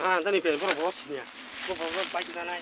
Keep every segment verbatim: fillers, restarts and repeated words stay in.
Ah, tani pe, borok, borok sini ya. Borok, borok, bike na nai.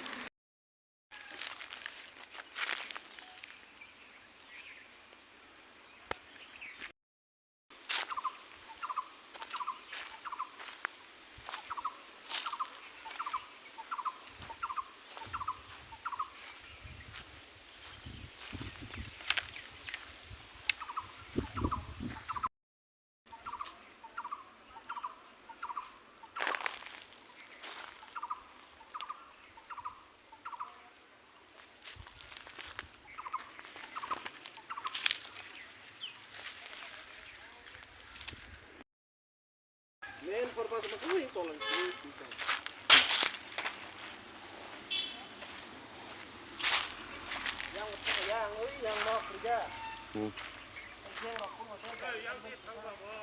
Main purpose mo ui tolong ui tolong. Yang yang ui yang mo kerja. Hmm. Yang rokok mo kerja. Yang di thang ba bo.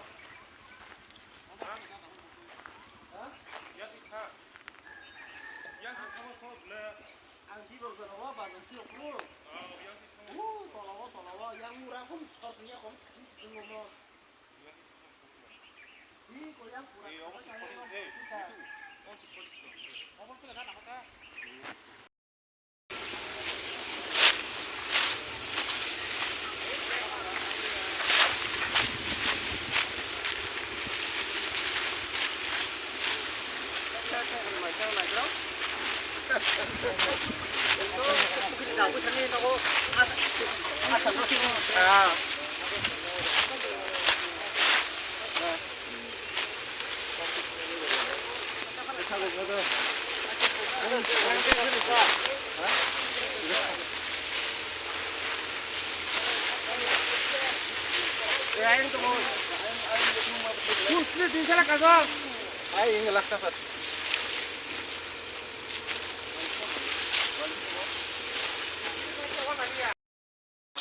Hah? Yang di thang. Yang di thang mo kok le. Ang di bo jana wa ba jang ti rokok. Oh, yang di thang. Uh, tolong tolong yang murang pun tor sini aku. Sini mo.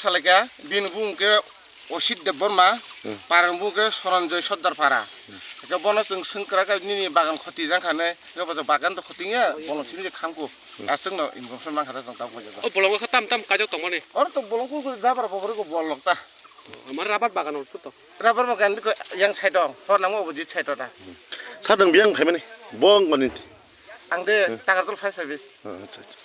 Salaka, bini bung ke Osit Debbarma, Hmm. Parang bung ke Soranjoy Sordar Para. Hmm. Ke bono chwng swngkra ka nini bagan khoti jang khane, ke bojo bagan to khoti ya, bolong sini je khangku. Hmm. Aswng no income song mang khata tong tang bojo. O bolong kha tam tam kajak tong mani. Oro to bolong ku jabar bobor ko bolong ta. Amar rabar bagan oro to. Rabar bagan ko yang side ong, hor nang opposite side ta. Sadang biang khaimani, bong mani. Ang de Hmm. Tagartol fire service. Hmm, acha, acha.